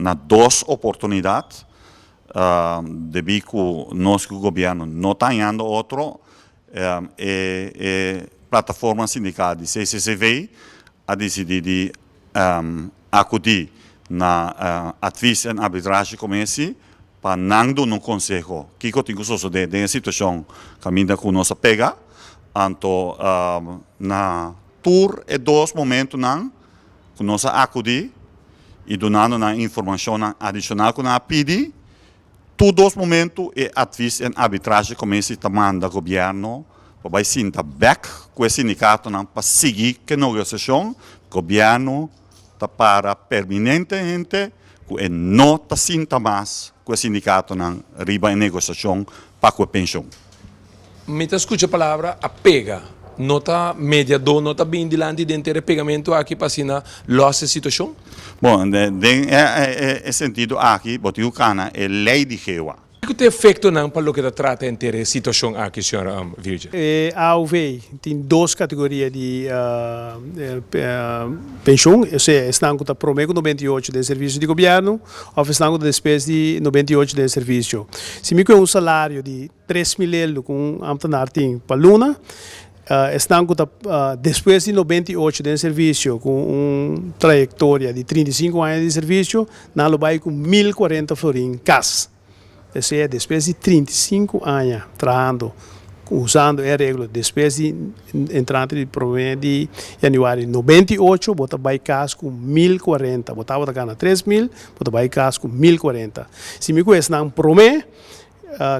Na dos oportunidat, debí ku nos ku gobièrnu no ta hañando otro, e plataforma sindikal di CCCV a disidí di akudí na Advies en Arbitragecommissie pa nan duna un konseho kiko tin ku sosodé den e situashon kaminda ku nos a pega. Anto na tur e dos momentunan ku nos a akudí i dunando nan informashonnan adishonal ku nan a pidi, tur dos momentu e Advies en Arbitragecommissie ta manda gobièrnu pa bai sinta bèk ku e sindikatonan pa sigui ku e negosiashon. Gobièrnu ta para perminentemente ku e no ta sinta mas ku e sindikatonan riba e negosiashon pa ku e penshon. Mi ta skucha palabra a pega. No ta mediadó no ta bin dilanti den ter e pegamentu aki pa asina lòs e situashon? Bon, den e sentido aki bo tin ku kana e lei di Jehová. Kiko ta e efektonan pa loke ta trata henter e situashon aki, señor Virgil? E AOV tin dos kategoria di penshon, osea esnan ku ta promé ku 98 den servisio di gobièrnu òf esnan ku ta despues di 98 den servisio. Si mi kue un salario di 3000 eldo ku un ámtenar tin pa luna, esnan ku ta despues di 98 den servisio ku un trayektoria di 35 aña di servisio, nan lo bai ku 1040 florin kas. Esei despues di 35 aña trahando, usando e areglo despues di entrante di promé di yanüari 98, bo ta bai kas ku 1040. Bo tabata gana 3000, bo ta bai kas ku 1040. Si mi ku esnan promé,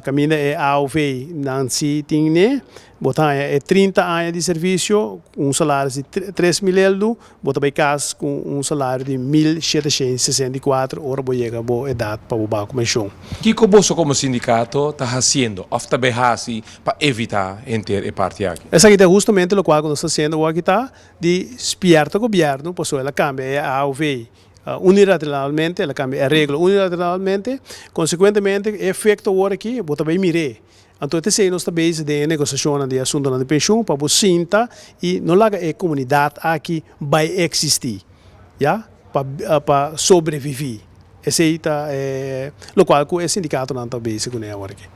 kaminda e AOV nan si tin ne, bo ta haña e 30 aña di servisio, un salaris di 3000 eldu, bo ta bai kas ku un salario di 1764 ora bo yega bo edat pa bo bai ku penshon. Kiko boso komo sindikato ta hasiendo òf ta bai hasi pa evitá henter e parti aki? Esaki ta hustamente lokual ku nos ta hasiendo awor aki ta di spièrta gobièrnu pasobra el a kambia e AOV unilateralmente, el a kambia e areglo unilateralmente, konsekuentemente e efekto awor aki bo ta bai mir'é. Anto e esei nos ta bezig den e negosiashonnan di e asuntunan di penshun pa bo sinta i no laga e komunidat aki bai eksistí, ya, pa pa sobreviví. Esei ta e lokual ku e sindikatonan ta bezig kuné awor aki.